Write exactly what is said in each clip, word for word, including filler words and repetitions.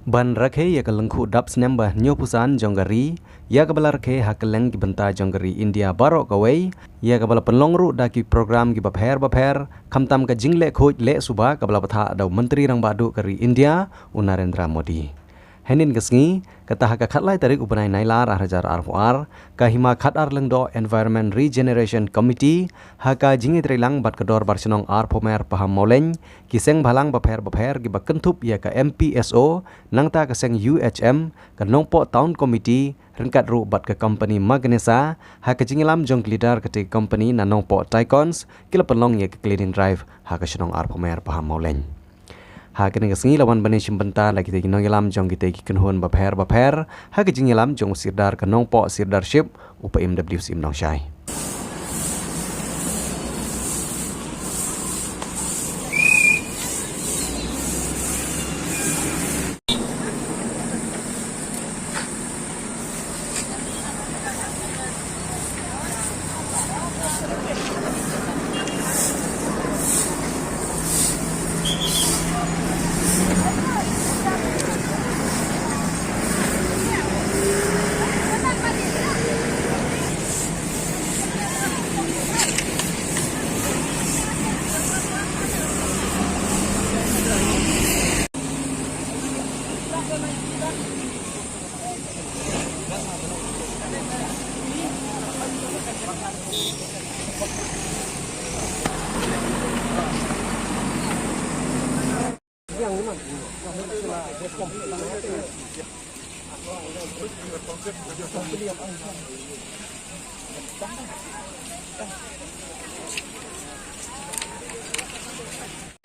Ban rakhe ïa ka lyngkhuh dap snem ba hynñiewphew san jong ka ri, ïa kaba la rakhe ha kylleng ki bynta jong ka ri India baroh kawei, ïa kaba la pynlong ruh da ki program kiba pher bapher, khamtam ka jingleh khuid leh suba kaba la bthah da u Myntri Rangbah Duh ka ri India, u Narendra Modi. Hynnin ka sngi, kata ha ka khatlai tarik u bnai Nailar ar hajar arphew ar, ka Hima Khatar Lyngdoh Environment Regeneration Committee, ha ka jingïatreilang bad ka Dorbar Shnong Arphew Mer Pahammawlein, ki seng bhalang bapher bapher kiba kynthup ïa ka M P S O, nangta ka seng U H M, ka Nongpoh Town Committee, ryngkat ruh bad ka company Magnesa, ha ka jingïalam jong ki leader katei ka company na Nongpoh Tycoons, ki la pynlong ïa ka cleaning drive ha ka shnong Arphew Mer Pahammawlein. Ha kane ka sngi la wan ban ïashim bynta da kitei ki nongïalam jong kitei ki kynhun bapher bapher, ha ka jingïalam jong u Sirdar ka Nongpoh Sirdarship, u Paiem W Syiem Nongshai.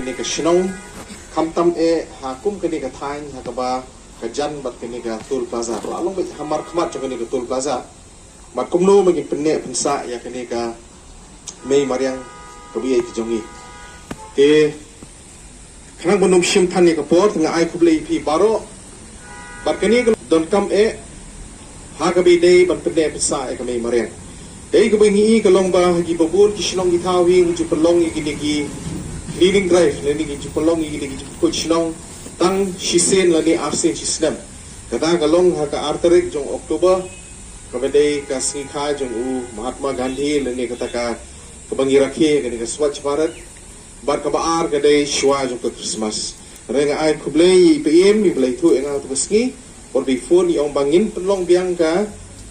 Kane ka shnong, khamtam eh ha kum kane ka thaiñ ha kaba ka jan bad kane ka Toll Plaza. La long beit ha markhmat jong kane ka Toll Plaza. Bad kumno ba ngin pynneh pynsah ïa kane ka mei mariang kaba ïeit ka jong ngi. Te khnang ban ym shim than ïa ka por, te nga ai khublei ïa phi baroh. Bad kane ka donkam eh ha kaba ïadei ban pynneh pynsah ïa ka mei mariang. Dei kaba ngi i ka long ba ha kiba bun ki shnong ki thaw hi ngi ju pynlong ïa kine ki cleaning drive, lane ngi ju pynlong ïa kine ki jingpynkhuid shnong tang shisien lane arsien shi snem. Kata ka long ha ka ar tarik jong October, kaba dei ka sngi kha jong u Mahatma Gandhi, lane kata ka, kaba ngi rakhe kane ka Swachh Bharat. Bad kaba ar ka dei shuwa jong ka Christmas. Hynrei nga ai khublei ïa i Paiem iba la ïathuh ïa nga ha katu ka sngi, por ba i phone i ong ba ngin pynlong biang ka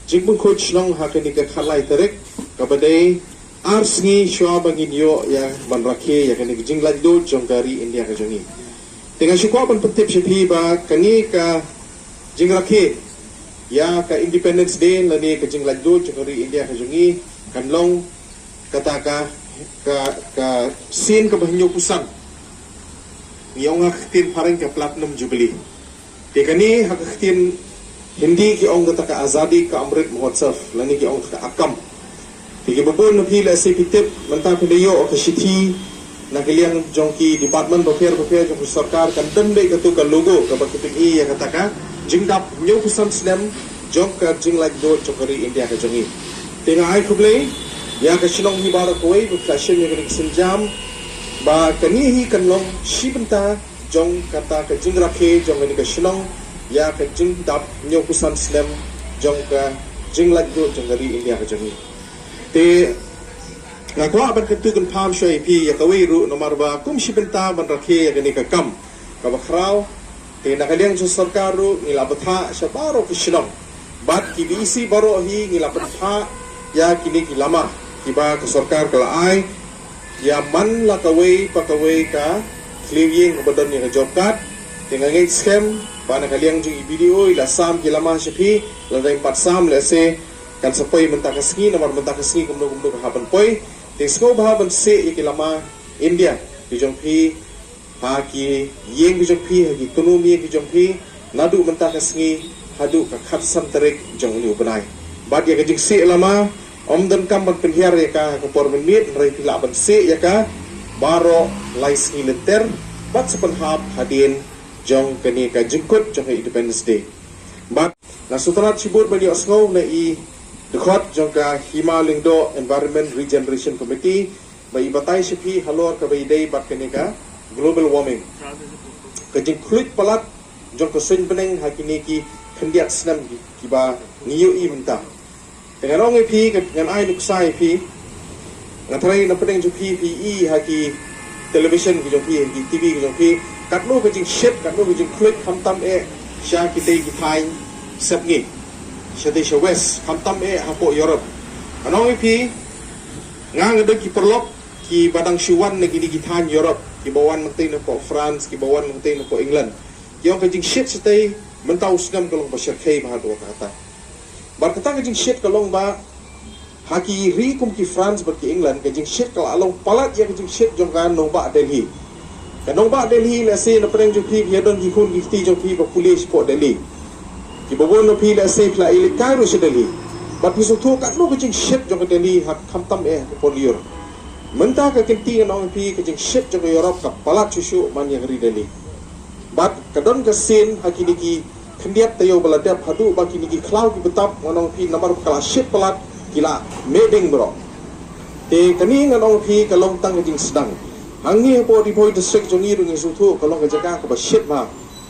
jingpynkhuid shnong ha kane ka khatlai tarik, kaba dei ar sngi shuwa ba ngin ïoh ïa ban rakhe ïa kane ka jinglaitluid jong ka ri India ka jong ngi. Te nga shu kwah ban pyntip sha phi ba kane ka jingrakhe ïa ka Independence Day lane ka jinglaitluid jong ka ri India ka jong ngi kan long kata ka, ka, ka sien kaba hynñiewphew san. Ngi ong ha ka ktien phareng ka Platinum Jubilee. Te kane ha ka ktien Hindi ki ong kata ka Azadi Ka Amrit Mahotsav, lane ki ong kata ka AKAM. Te kiba bun na phi lehse phi tip, mynta phin da ïoh ka shithi na ka liang jong ki department bapher bapher jong ka sorkar, kan don beit katu ka logo kaba ki pyni ïa kata ka jingdap hynñiewphew san snem jong ka jinglaitluid jong ka ri India ka jong ngi. Te nga ai khublei ïa ka shnong hi baroh kawei ba phi la shim ïa kane ka sienjam, ba kane hi kan long shi bynta jong kata ka jingrakhe jong kane ka shnong ïa ka jingdap hynñiewphew san snem jong ka jinglaitluid jong ka ri India ka jong ngi. Te nga kwah ban kyntu kynpham shuwa ïa phi ïa kawei ruh, namar ba kum shi bynta ban rakhe ïa kane ka kam kaba khraw, te na ka liang jong sorkar ruh ngi la bthah sha baroh ki shnong. Bad ki B E C baroh hi ngi la bthah ïa kine ki lama kiba ka sorkar ka la ai ïa man la kawei pa kawei ka khlieh ïing kaba don ïa ka job card. Te nga ngeit skhem ba na ka liang jong i B D O i la sam ki lama sha phi, lada im pat sam lehse kan sa poi mynta ka sngi, namar mynta ka sngi kumno kumno ka hap ban poi. Te sngewbha ban seh ïa ki lama India ki jong phi ha ki ïing ki jong phi, ha ki kynrum ïing ki jong phi, naduh mynta ka sngi haduh ka khatsan tarik jong une u bnai. Bad ïa ka jingseh lama ym donkam ban pynhiar ïa ka ha ka por mynmiet, hynrei phi lah ban seh ïa ka baroh lai sngi lynter bad sa pynhap hadien jong kane ka jingkut jong ka Independence Day. Bad nga sngewtynnat shibun ban ïohsngew na i dkhot jong ka Hima Lyngdoh Environment Regeneration Committee ba i batai sha phi halor kaba ïadei bad kane ka global warming, ka jingkhluit palat jong ka suiñ bneng ha kine ki khyndiat snem ki, kiba ngi ïohi mynta. Te ngan ong ïa phi, ngan ai nuksa ïa phi. Nga tharai na pdeng jong phi, phi i ha ki television ki jong phi, ha ki T V ki jong phi, katno ka jingshit, katno ka jingkhluit, khamtam eh sha kitei ki thaiñ sepngi, shatei sha West, khamtam eh hapoh Europe. Ngan ong ïa phi, nga nga don ki paralok kiba dang shu wan na kine ki thaiñ Europe, kiba wan nangtei napoh France, kiba wan nangtei napoh England. Ki ong ka jingshit shatei mynta u snem ka long ba shyrkhei bha haduh katta. Bad kata ka jingshit ka long ba ha ki ri kum ki France bad ki England, ka jingshit ka la long palat ïa ka jingshit jong ka nongbah Delhi. Ka nongbah Delhi, lehse na pdeng jong phi, phi ïa don ki khun ki kti jong phi ba pule shapoh Delhi. Kiba bun na phi lehse phi la ïaleit kai ruh sha Delhi. Bad phi sngewthuh katno ka jingshit jong ka Delhi ha khamtam eh ka por lyiur. Mynta ka kynti ngan ong ïa phi, ka jingshit jong ka Europe ka palat shuh shuh ban ïa ka ri Delhi. Bad ka don ka sien ha kine ki khyndiat taïew ba la dep haduh ba kine ki khlaw ki btap, ngan ong phi, namar ba ka la shit palat, ki la meh ding baroh. Te kane ngan ong phi ka long tang ka jingsdang. Hangne hapoh Ri Bhoi District jong ngi ruh ngi sngewthuh ka long ka jaka kaba shit bha.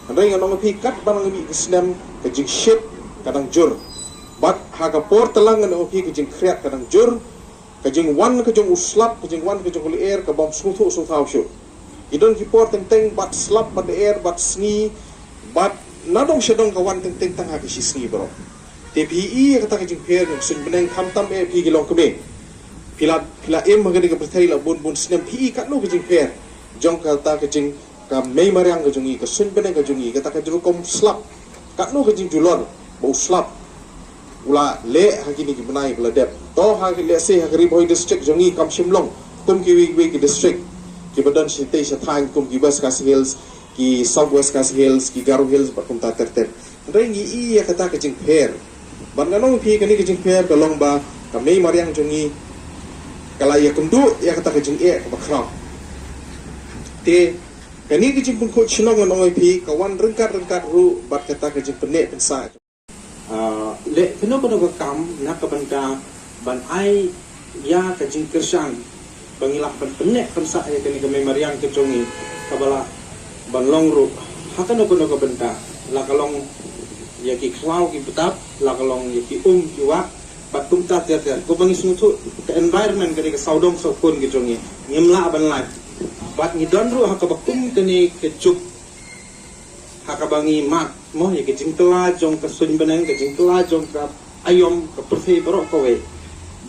Hynrei ngan ong phi katba nang mih ka snem ka jingshit ka dang jur. Bad ha ka por tlang ngan ong phi ka jingkhriat ka dang jur. Ka jingwan ka jong u slap, ka jingwan ka jong u lyer, ka bym sngewthuh sngewthaw shuh. Ki don ki por teng teng bad slap, bad lyer, bad sngi, bad nadong shadong ka wan teng teng tang ha ka shi sngi baroh. Te phi i ïa kata ka jingpher jong ka suiñ bneng, khamtam eh phi ki longkmie. Phi la, phi la im ha kane ka pyrthei la bun bun snem, phi i katno ka jingpher jong kata ka jing ka mei mariang ka jong ngi, ka suiñ bneng ka jong ngi, kata ka jingrukom slap. Katno ka jingjulor ba u slap u la leh ha kine ki bnai ba la dep. To ha ki, lehse ha ka Ri Bhoi District jong ngi kam shym long kum kiwei kiwei ki district kiba don shatei sha thaiñ kum ki West Khasi Hills, ki South West Khasi Hills, ki Garo Hills bad kumta ter ter. Hynrei ngi i ïa kata ka jingpher. Bad ngan ong phi kane ka jingpher ka long ba ka mei mariang jong ngi ka la ïakynduh ïa kata ka jingeh kaba khraw. Te kane ka jingpynkhuid shnong ngan ong ïa phi ka wan ryngkat ryngkat ruh bad kata ka jingpynneh pynsah. Ah, leh kano kano ka kam na ka bynta ban ai ïa ka jingkyrshan ba ngi lah ban pynneh pynsah ïa kane ka mei mariang ka jong ngi kaba lah ban long ruh ha kano kano ka bynta, la ka long ïa ki khlaw ki btap, la ka long ïa ki um ki wah, bad kumta ter ter. Ko ba ngi sngewthuh ka environment ka dei ka sawdong sawkun ki jong ngi, ngim lah ban lait. Bad ngi don ruh ha kaba kum kane ka juk ha kaba ngi mad mo ïa ka jingkylla jong ka suiñ bneng, ka jingkylla jong ka aïom, ka pyrthei baroh kawei.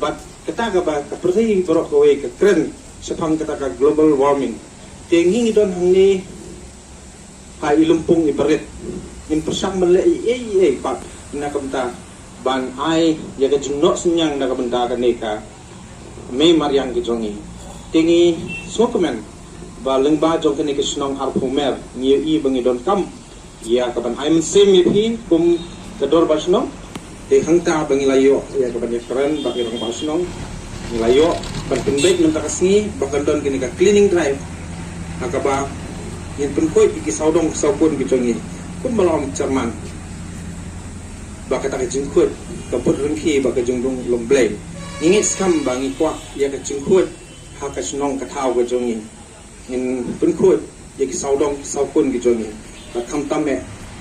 Bad kata kaba ka pyrthei baroh kawei ka kren shaphang kata ka global warming. Te ngi ngi don hangne ha i lympung i barit, ngin pyrshang ban leh ei ei ei pat na ka bynta ban ai ïa ka jingnoh synñiang na ka bynta kane ka mei mariang ki jong ngi. Te ngi sngewkmen ba lyngba jong kane ka shnong Arphew Mer ngi ïohi ba ngi donkam ïa ka ban ai mynsiem ïa phi kum ka dorbar shnong. Te hangta ba ngi la ïoh ïa ka ban ïakren bad ki rangbah shnong, ngi la ïoh ban pynbeit mynta ka sngi ba kan don kane ka cleaning drive ha kaba ngin pynkhuid ïa ki sawdong sawkun ki jong ngi kum ba la ong chairman. Ba kata ka jingkhuid ka bud ryngki bad ka jinglong blei. Ngi ngeit skhem ba ngi kwah ïa ka jingkhuid ha ka shnong ka thaw ka jong ngi. Ngin pynkhuid ïa ki sawdong ki sawkun ki jong ngi. Bad khamtam eh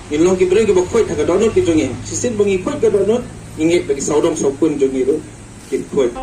ngin long ki briew kiba khuid ha ka dohnud ki jong ngi. Shisien ba ngi khuid ka dohnud, ngi ngeit ba ki sawdong sawkun jong ngi ruh kin khuid.